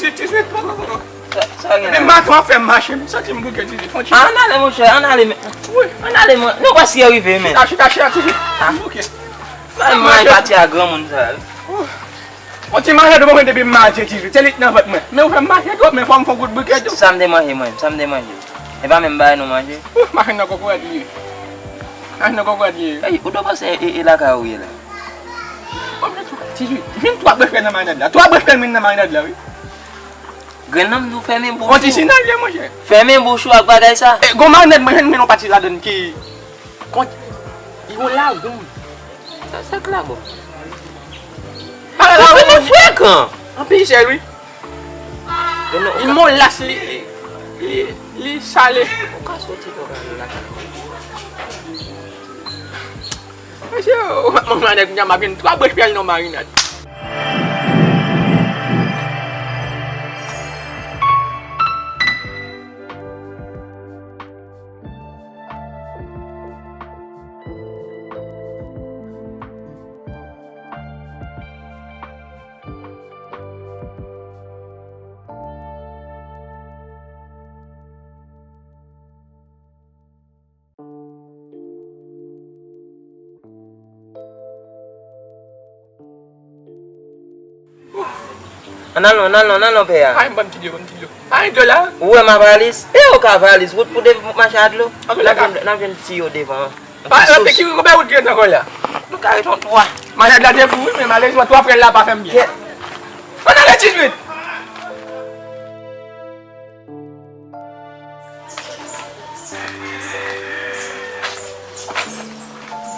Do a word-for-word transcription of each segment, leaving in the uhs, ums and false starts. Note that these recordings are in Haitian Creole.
Ti, ti, ti, poko, poko. Sa, sa gen. Men maten w ap fè m mache, m santi m bouke, ti, ti, fon ti. Ann ale, monchè, ann ale, men. Wi. Ann ale, mwen. Nou prèske rive, men. Chita, chita, chita, ti, ti. M bouke. Mwen, mwen, pati a granmoun sa yo. Yon ti manje tou pou mwen depi m mache, ti, ti. Se li k nan vant mwen. Men ou fè m mache twòp, men fò m fè yon kout bouke tou. Sa m te manje, mwen, sa m te manje. E pa menm bagay nou manje. Ou, machin nan kokorat li ye. Machin nan kokorat li ye. Ey, ou ta panse e, e lakay ou ye la? Ti, ti, jwenn twa brèf pèl nan marinad la. Twa brèf pèl mwen nan marinad la, wi. Grenn nan m di w fèmen bouch ou. Yon ti sinal ye, monchè. Fèmen bouch ou ak bagay sa. E, gon marinad mwen jwenn men yon pati ladann ki kont yon lagoum. Sa, sa k lagoum. Ou vin frekan. Anpil sèl, wi. Li molas, li, li, li, li sale. Ou ka soti pou ka vin lakay mwen. Mesye, w ap manje marinad, kounya m ap jwenn twa brèf pèl nan marinad. Ann al non, ann al non, ann al non, pè a. Ay, m ban m ti dlo, ban m ti dlo. Ay, dlo la. Ou wè m ap alis? E ou ka alis, wout pou de mache a dlo. N ap jwenn, n ap jwenn tiyo devan an. Pa, anpe ki konbyen wout ki ret ankò la? Nou ka ret yon twa. Malad la te fou, wi, men malerezman, twa frè l la pa fè m byen. Ann ale, Tizwit!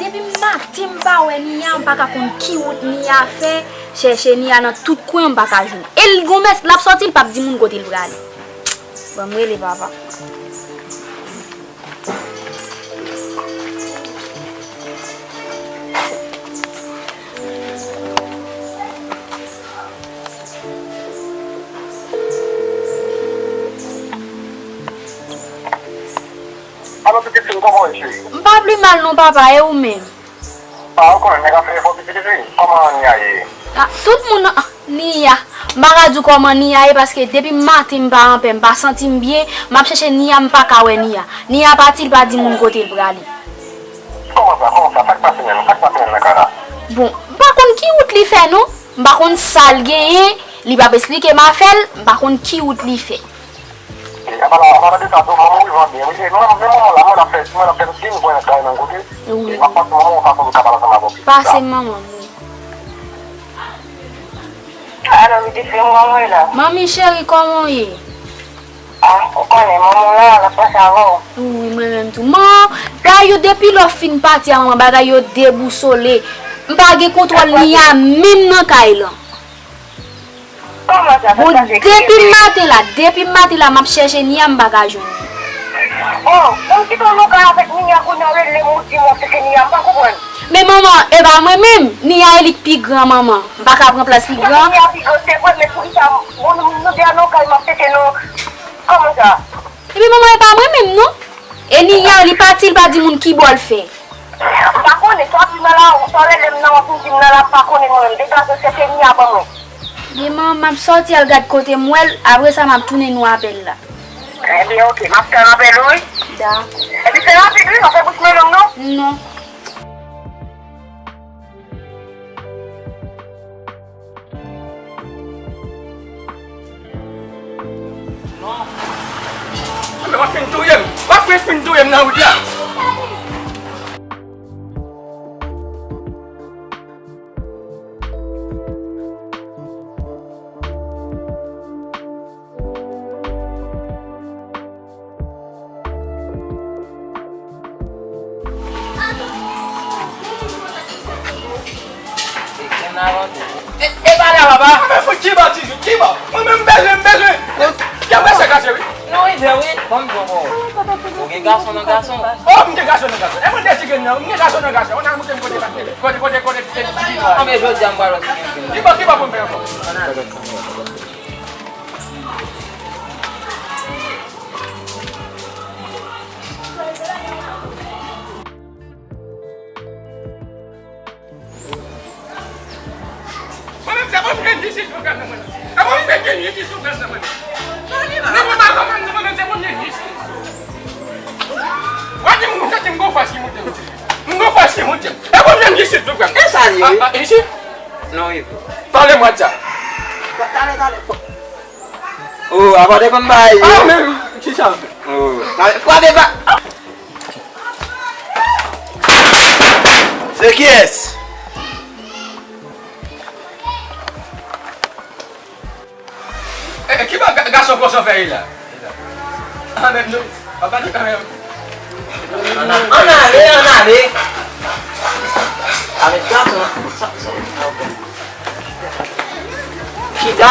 Depi maten m pa wè Nia, m pa ka konn ki wout Nia fè. Chèche Nia nan tout kwen, m pa ka jwenn. E l gon mès, l ap sòti, l p ap di moun kote l prale. Ban m rele papa. Alo, pitit fi m, kòman w ye, cheri? M pa pi mal non, papa, e ou menm? A, ou konnen nèg ap fè efò, pitit fi. Kòman Nia ye? A, tout moun, a, Nia. M pa ka di w kòman Nia ye, paske depi maten m pa anpè, m pa santi m byen, m ap chèche Nia, m pa ka wè Nia. Nia pati, l pa di moun kote l prale. Kòman sa, kòman sa? Sa k pase menm? Sa k pase menm nan kay la? Bon, m pa konn ki wout li fè non. M pa konn sa l genyen, li p ap esplike m afè l, m pa konn ki wout li fè. E, apa la, apa la de sa, tou, manman w vivan byen, wi. E, manman, men manman w la, mwen ap fè, mwen ap fè, si nou pran yon kay nan kote, wi, e, m ap pase manman w fason pou kapab ansanm avè w. Pase manman m, wi. Alo, pitit fi m, kòman w ye la? Manmi cheri, kòman w ye? A, ou konnen, manman w la, l ap panse avè w. Wi, mwen menm tou. Man, bagay yo, depi lè w fin pati a, manman, bagay yo debousole. M pa gen kontwòl Nia menm nan kay lan. Kòman sa, sa pase? Bon, depi maten la, depi maten la, m ap chèche Nia, m pa ka jwenn li. O, bon, kite w nan kay avèk Nia, kounye a w rele m, ou di m w ap chèche Nia, m pa konprann. Men manman, e pa mwen menm, Nia e li k pi gran, manman. M pa ka pran plas pi gran. Nia pi gran, se vre, men poukisa, bon, nou, nou de a nan kay, m ap chèche nou. Kòman sa? Epi manman, e pa mwen menm, non. E Nia, li pati, li pa di moun ki bò l fè. M pa konnen, sa w ap di nan lari, sa w rele m nan, w ap vin di m nan la, m pa konnen mwen menm. Degaje w chèche Nia ban mwen. Demen, m ap sòti al gad kote m wè l, apre sa, m ap tounen nou apèl la. Ebyen, oke, m ap tann apèl ou, wi. Dakò. Epi fè rapid, wi, pa fè bouch men long, non. Non. Anben, w ap fin touye m. W ap fin, fin touye m nan wout la. E, e pa la, papa. Anben fout kiba, Tizou, kiba. Mwen menm m bezwen, m bezwen. Y ap rese kache, wi. Nou rive, wi. Ban m di w, bon. Ou gen gason nan gason. O, m gen gason nan gason. E mwen te di gen nan, m gen gason nan gason. Ou nan moute m kote, kote, kote, kote, kote, kote. Anben jodi a m pral wè si gen. Kiba, kiba pou m fè ankò. Mwen menm se mwen ki vin isit pou gade mwen. E mwen ki Premye jistis ou fè nan mwen. Nan mwen pa konprann, nan mwen se premye jistis. Wa di m, w di m gon fòs ki monte m. M gon fòs ki monte m. E premye jistis ou fè. E sa li ye? Ah, ah, isi? Non, wi. Pale mwa sa. Talè, talè. Oh, apa te konn bay. Ah, men, ki sa? Oh. Talè, frape pa. Se kiyès? Eh, eh, ki ba ga- gason konsa fè la? Ah, men nou, papa nou kanmenm. Ann ale, ann ale. Avèk gason, sa, sa, sa, ok. Chita.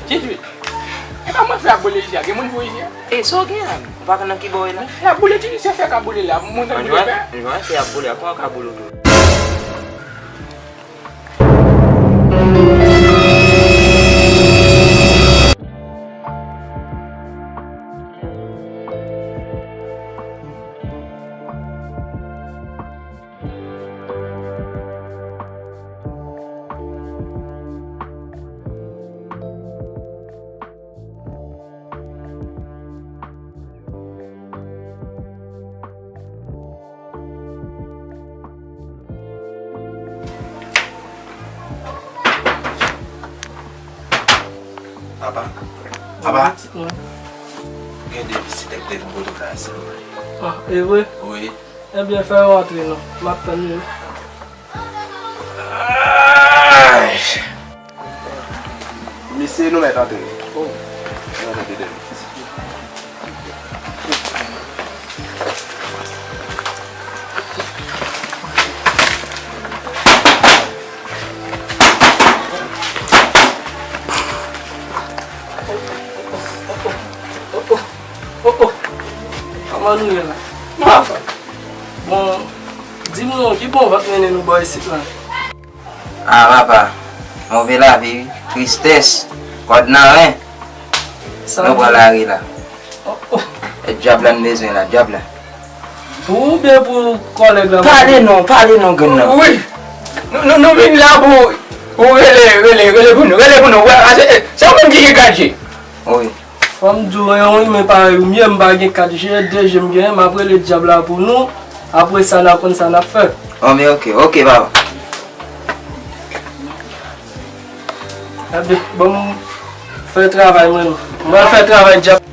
Titwi, e pa mwen fè ap boule isi a, gen moun pou isi a? E sa w gen la? Ou pa konn nan ki bò w ye la? Fè ap boule, Titwi, se fè k ap boule la, moun nan boule fè. Ann jwenn, ann jwenn, fè ap boule a, kòman w ka boule w tou? Papa, papa. Wi, pitit mwen. Gen de vizitè ki te vin kote w la, silvouplè. Ah, e vre? Wi. Ebyen, fè yo antre non. M ap tann yo. Ay! Mesye, nou mèt antre. Oh. Nou mèt antre. Oh, oh. Kòman nou ye la? Bon, di m non, ki bon vant mennen nou bò isit la? Ah, papa, move lavi, tristès, kòd nan ren. Sa nou pran lari la. Oh, oh. E dyab la n bezwen la, dyab la. Pou ou oubyen pou kòlèg la? Pale non, pale non, grann nan. Wi. Nou, nou, nou vin la pou, pou rele, rele, rele pou nou, rele pou nou. Wè, se, se ou menm ki gen kat je. Wi. Fò m di w, yon imen parèy ou m ye, m pa gen kat je, de je m genyen, m ap rele dyab la pou nou, apre sa n a konn sa n ap fè. Oh, men ok, ok, papa. Ebyen, ban m fè travay mwen non. M pral fè travay dyab.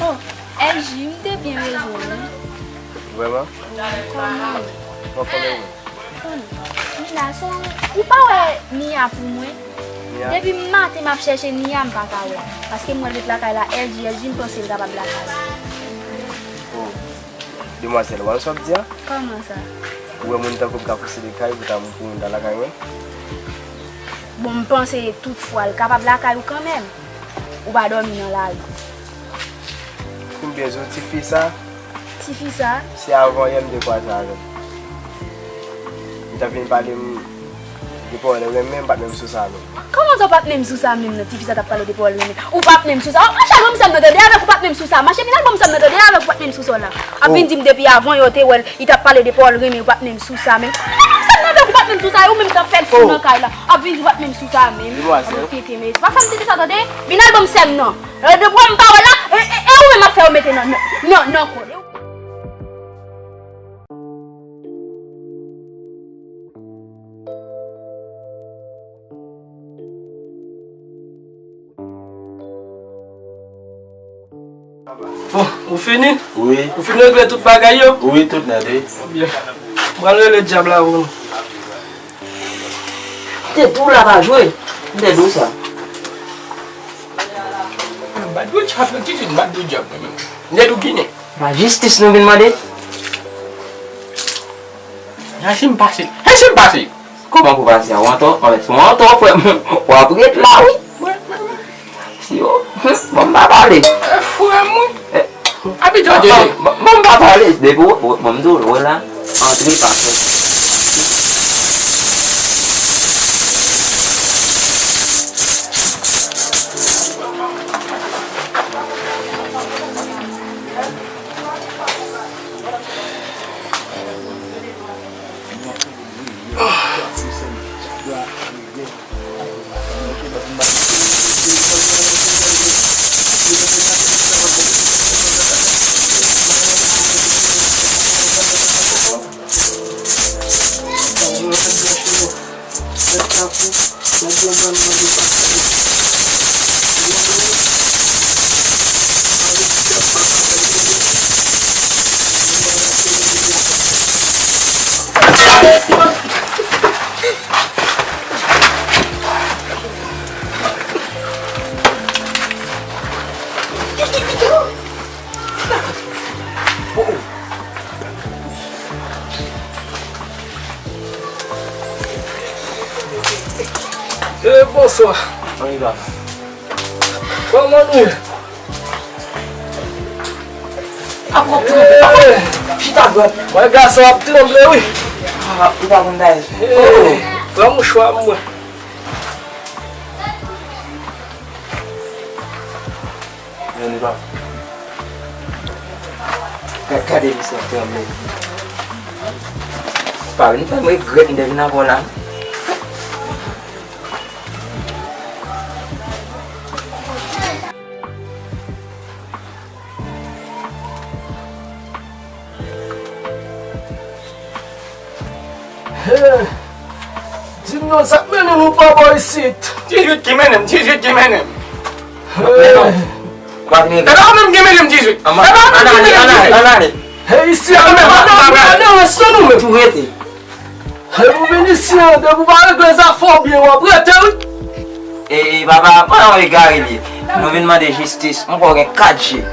Oh, S J, m te byen bezwen w wi. Vrèman? Wi, kòman w ye? M anfòm e ou menm? Kòman? M la, se ou pa wè Nia pou mwen? Nia? Depi maten m ap chèche Nia, m pa ka wè l. Paske m wè l ret lakay la, S J, S J, m panse l kapab lakay la. Oh. Demwazèl, ou wè sa w ap di a? Kòman sa? Ou wè moun tankou m ka posede kay pou ta, pou moun ta lakay mwen? Bon, m panse tout fwa l kapab lakay ou kanmenm. Ou pa dòmi nan lari. Pou m byen di w, tifi sa. Tifi sa? Se avan yè m te kwaze avè l. Li t ap vin pale m de pawòl renmen, m pa t menm sou sa menm. Kòman sa w pa t menm sou sa menm nan? Tifi sa t ap pale w de pawòl renmen. Ou pa t menm sou sa. Oh, mache al ban m sè m nan tande avèk ou pa t menm sou sa. Mache vin al ban m sè m nan tande avèk ou pa t menm sou sa w la. Ap vin di m depi avan yè w te wè l, li t ap pale de pawòl renmen, ou pa t menm sou sa menm. Al ban m sè m nan avèk ou pa t menm sou sa. E ou menm k ap fè l fou nan kay la. Ap vin di w pa t menm sou sa menm. Demwazèl. Al tete men. Pa fè m tete sa tande. Vin al ban m sè m nan. E, de pwa m pa wè la, e, e, e ou menm ap fè yo mete nan, nan, nan, nan kò. Bon, ou fini? Wi. Ou fin regle tout bagay yo? Wi, tout nèt, wi. Byen. M pral rele dyab la pou nou. M te di w la pa jwe. M te di w sa. Bat dwe dyab nan, ki ti bat dwe dyab nan menm. Nèt ou ginen. Lajistis nou vin mande. Lajistis pase. Lajistis pase. Kòman pou pase a? Ou antò, anfèt, se ou antò, frè m. W ap ret la, wi. Si yo, hmm, bon, m pa pale. Eh, frè m, wi. Eh, Abitan de. Bon, bon, bon, m pa pale. Depi w, w, bon, m di w, w la, antre pa. Tankou, malgre m pa menm gen kòb nan men m, Eh, bonswa. Kòman nou ye? Ap wè, chita, bro. Mwen gason ap tranble, wi. Ah, ou pa konn bagay. Eh, pran mouchwa mwen. Men li pa. Ga-, gade misye ap tranble. Pa vin fè m regrèt m te vin avè w la. Hey, di m non, sa k mennen nou pa bò isit? Dizuit ki mennen m, dizuit ki mennen m. Hey. E pa ou menm ki mennen m dizuit. E pa ou menm ki mennen m dizuit. Hey, isi a, nou pa nan, nou pa nan rès non, nou menm. Tou rete. Hey, ou vin isi an, depi ou pa regle zafè w byen, w ap rete, wi. E, e, papa, pa yon egare li ye. Nou vin mande jistis. Mwen kwè w gen kat je.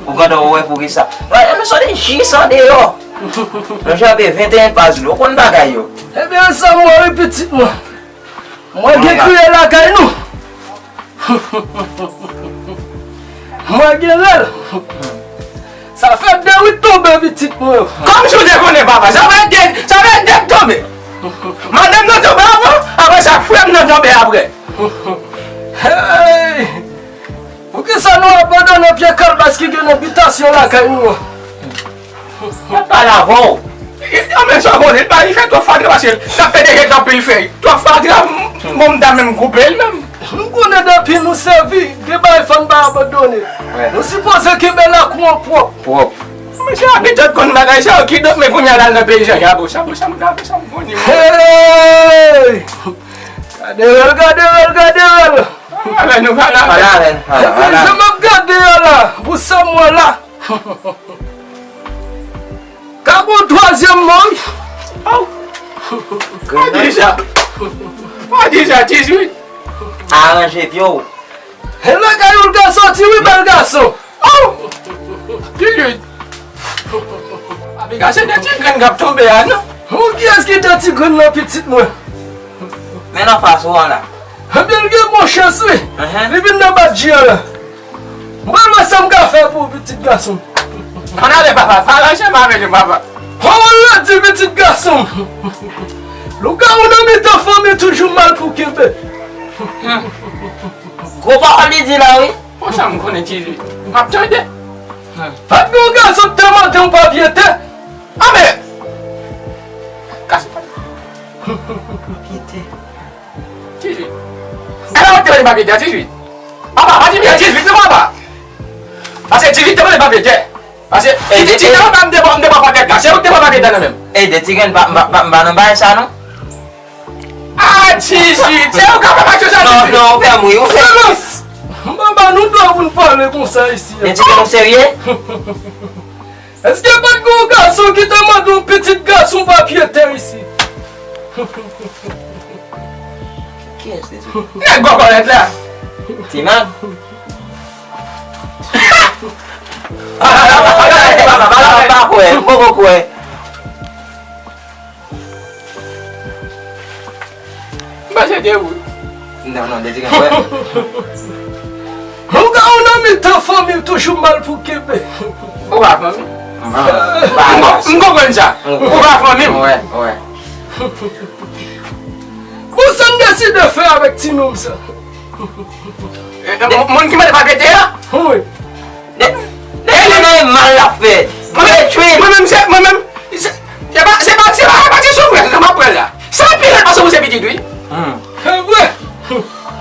Ou gentan wè poukisa. Wè, nou soti jis andeyò. Nou chape venteyen paj li. Ou konn bagay yo. Ebyen, sa m wè wi, pitit mwen. Mwen gen kriye lakay nou. Mwen gen rèl. Sa fè de wi tonbe pitit mwen yo. Kòmsi w te konnen, papa? Sa fè de, sa fè de tonbe. Madanm nan tonbe avan, apre sa, frè m nan tonbe apre. Hey! Poukisa nou abandone pye kalbas ki gen nan bitasyon lakay nou an? Mwen pale avè w. Yo menm sa konnen, li pa, li fè twòp fatra paske l ap fè de jèt anpil fèy. Twòp fatra, m, m, m ta menm koupe l menm. Nou konnen depi nou sèvi, gen bagay fò n pa abandone. Wi. Nou sipoze kenbe lakou an pwòp. Pwòp. Mesye abitye konn bagay sa yo, kidonk, men kounye a l al nan peyi Jean Jabo. Sa bon, sa m ka fè, sa m konnen. Hey! Gade rèl, gade rèl, gade rèl. Pale avè nou, pale avè nou. Pale avè n, pale, pale avè n. Jan m ap gade a la, pou sa m wè la. Ka gon twazyèm mò, wi. Aw. Pa di sa. Pa di sa, dizuit. Aranje pye w. E lakay ou l ka soti, wi, bèl gason. Aw. Dizuit. Apiga se de ti grenn k ap tonbe a, non? Ou kiyès ki de ti grenn nan, pitit mwen? Men nan fas ou an la. Ebyen, l gen bon chans, wi. Li vin nan badji an la. M pral wè sa m ka fè pou pitit gason m. Ann ale, papa. Pa ranse m avè nou, papa. Pawòl la di, pitit gason m. Lougawou nan mitan fanmi toujou mal pou kenbe. Gwo pawòl li di la, wi. Bon, sa m konnen, dizuit. M ap tande. Pa t gen yon gason k te mande yon papye tè? Anben! Gason pa t. Papye tè. Dizuit. Ala ou te mande papye tè, dizuit. Papa, pa di m dizuit, non, papa. Paske dizuit te mande papye tè. Paske ti, ti, ti, papa, m te pran, m te pran kònèt la. Se ou ki te pran papye tè nan men m. Ey, de ti grenn, m pa, m pa, m pa, m pa nan bagay sa, non. Ah, dizuit. Se ou k ap fè aksyon sa, dizuit. Non, non, ou fè m ri, ou fè m ri. Silans! M pa ba nou dwa pou n pale konsa isi a. Nèg, nou serye? Èske pa t gen yon gason ki te mande yon pitit gason papye tè isi? Kiyès li di? Nèg gògòlèt la. Timan. Ala, ala, ala, ala, m pa kwè, m poko kwè. M panse te ou. Non, non, de ti grenn, wè. Ou ka ou nan mitan fanmi toujou mal pou kenbe. Ou pa fanmi? M pa, m pa. M konprann sa. Ou pa fanmi m. Wè, wè. Bon, sa n deside fè avèk ti nonm sa? Eh, eh, moun, moun ki mande papye tè a? Wi. De, de, de, de mal l ap fè. Mwen menm, mwen menm, se, mwen menm, se, se pa, se pa, se pa, se pa ti soufrans, se m ap pran la. Se anpil rèd paske ou se pitit, wi. Hmm. Se vre.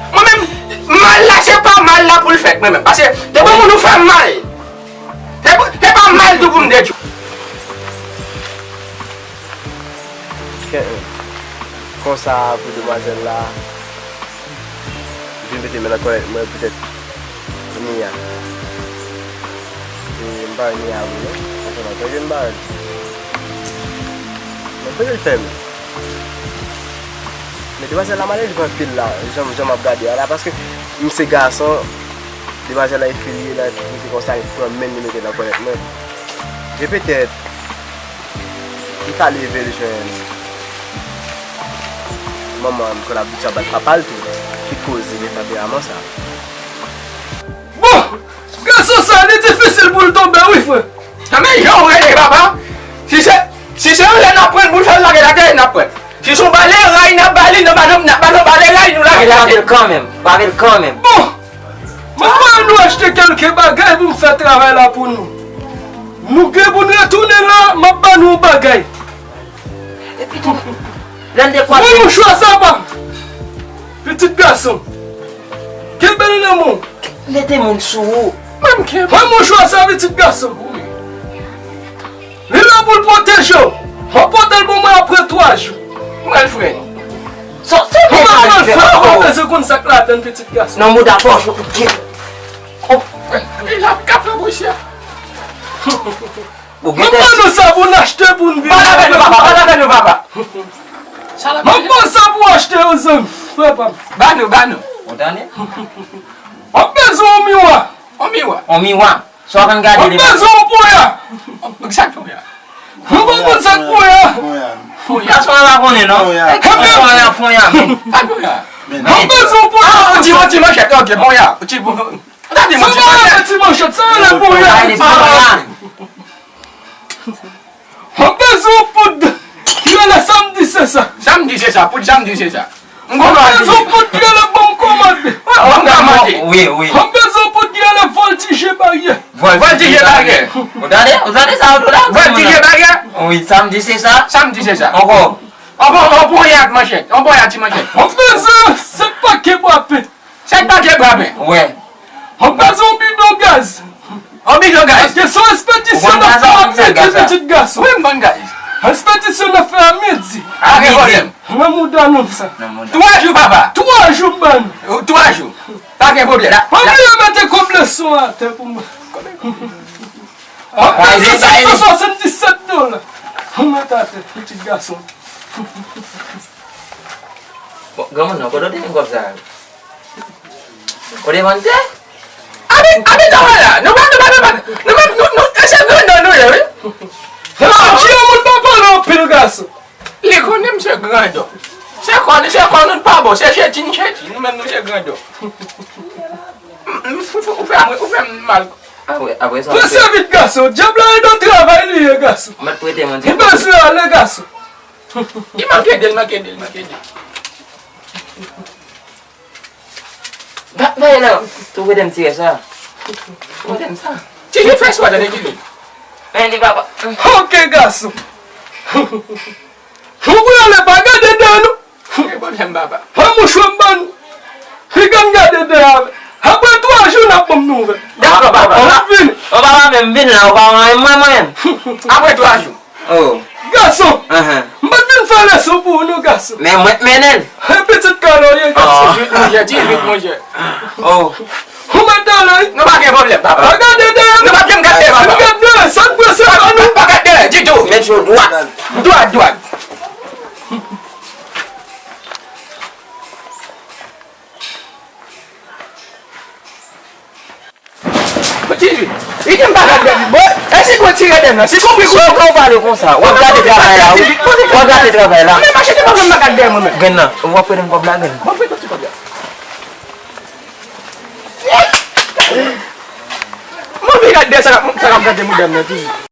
Mwen menm, mal la, se pa mal la pou l fèt, mwen menm. Paske, depi moun ou fè m mal, se pa, se pa mal tou pou m te di w. Kè, kon, Sa pou demwazèl la. Vin mete men nan kòlèt mwen poutèt Mia. E m pa wè Mia vre non. Sa fè lontan ke m pa wè l. Mwen bezwen l fè m. Men demwazèl la malere anpil la, jan, jan m ap gade a la, paske m se gason, demwazèl la e fi l ye, l ap mete konsa, l pran men l, li mete nan kòlèt mwen. Gen petèt, li ka leve l jwenn manman l, kon l abitye ap bat papa l tou, ki koze gen tanperaman sa. Bon! Gason sa, li difisil pou l tonbe wi, frè. Nan men jan w rele papa, si se, si se yon lè n ap pran l pou l fè l lage l atè, n ap pran l. Si se yon bale ray n ap ba li, n ap ba l, n ap ba l yon bale ray, nou lage l atè. Frape l kanmenm, frape l kanmenm. Bon! Mwen kwè nou achte kèlke bagay pou m fè travay la pou nou. Nou gen pou n retounen la, m ap ba nou yon bagay. Epi tou, lè n te kwaze. Mwen mouchwa sa pa. Pitit gason. Kenbe l nan men w. Mete moun sou ou. Mwen kenbe. Mwen mouchwa sa pitit gason. Li la pou l pwoteje w. Mwen pote l pou mwen apre twa jou. Mwen frè. Sa, sa. Mwen pa pral fè ankò. Mwen bezwen konn sa k ladann pitit gason. Nan mouda pòch ou kout. Li la ka pran bouch ya. Ou gen tèt. Mwen ban nou sa pou n achte pou n viv. Pale avè nou, papa, pale avè nou, papa. Mwen ban sa pou achte yon zanmi, frè pa m. Ba nou, ba nou. Ou tande? Mwen bezwen yon miwa. Yon miwa. Yon miwa. Sa w konn gade devan. Mwen bezwen yon poya. Sa k poya? Mwen pa konn sa k poya. Poya. Gason an pa konnen, non. Poya. Gason an ap poya, men. Pa poya. Mwen bezwen yon poya. Ah, yon ti, yon ti manchèt, ok, poya. Yon ti, yon ti manchèt. Sa pa rele ti manchèt, sa rele poya. Sa rele poya. Mwen bezwen yon poud ki rele Samdi se sa. Samdi se sa, poud Samdi se sa. Mwen bezwen yon poud ki rele Bon Kòmande. Bon Kòmande. Wi, wi. Mwen bezwen yon poud ki rele Vòltije Baryè. Vòltije Baryè. Ou tande? Ou tande sa ou di la? Vòltije Baryè. Wi, Samdi se sa. Samdi se sa. Ankò. Ankò, yon ponya ak manchèt. Yon ponya ti manchèt. Mwen bezwen senk pake bwapen. Sèt pake bwapen. Wè. Mwen bezwen yon bidon gaz. Yon bidon gaz. Paske se yon espedisyon n ap fè a midi, pitit gason. Wi, m konn gaz. Espedisyon n ap fè a midi. Pa gen pwoblèm. Nan mouda nou sa. Twa jou, papa. Twa jou ban nou. Twa jou. Pa gen pwoblèm. Pa bliye mete kòb leson atè pou mwen. Mwen bezwen sèt san swasanndisèt dola. Mwen mete atè, pitit gason. Bon, granmoun nan, kote w te jwenn kòb sa a? Ou te vann tè? Abi, abi travay la. Nou pa, nou pa, nou pa, nou pa, nou, nou, e se grandon nou ye, wi. Nan, ti yon moun pa pale anpil gason. Li konnen m se grandon. Se kò, se kò nou pa bon, se cheti n cheti, nou menm nou se grandon. M, m, ou fè, ou fè m mal. Apre, apre sa. Prese vit gason, dyab la e nan travay li ye gason. Mèt prete mwen. Li bezwen ale gason. Li manke de, li manke de, li manke de. Ba, ba, la. Tou prete m ti rès la. Prete m sa. Ti vit fè swa tande ti vit. Men li papa. Ok gason. Ou pou ale pa gade dèyè nou. Gen pwoblèm papa. An mouchwa m ban nou. Piga n gade dèyè avè. Apre twa jou n ap ban m nouvèl. Dakò papa. N ap vini. Ou papa menm vin la, ou pa manyen mwen mwen. Apre twa jou. Oh. Gason. Ahan. M pa t vin fè leson pou ou non gason. Men mwen t mennen l. He pitit kale w ye gason. Ti vit monchè, ti vit monchè. Oh. Ou mèt ale wi. Nou pa gen pwoblèm papa. Pa gade dèyè nou. Nou pa janm gade dèyè papa. Gade dèyè, sa k prese pa nou. Pa gade dèyè ditou. Mèt yo dwat. Dwat, dwat. Ti vit. Li di m pa gad dèyè m. Bon, e si gwo ti rete nan. Si konpri kou. Ou pale konsa. W ap gate travay la, wi. W ap gate travay la. Men mache te pa vle m pa gad dèyè mwen menm. Grenn nan, w ap prete m kòb la, grenn. Mwen prete ti kòb la. Mwen vin gad dèyè sa k ap, sa k ap gade mouda m nan, ti vit.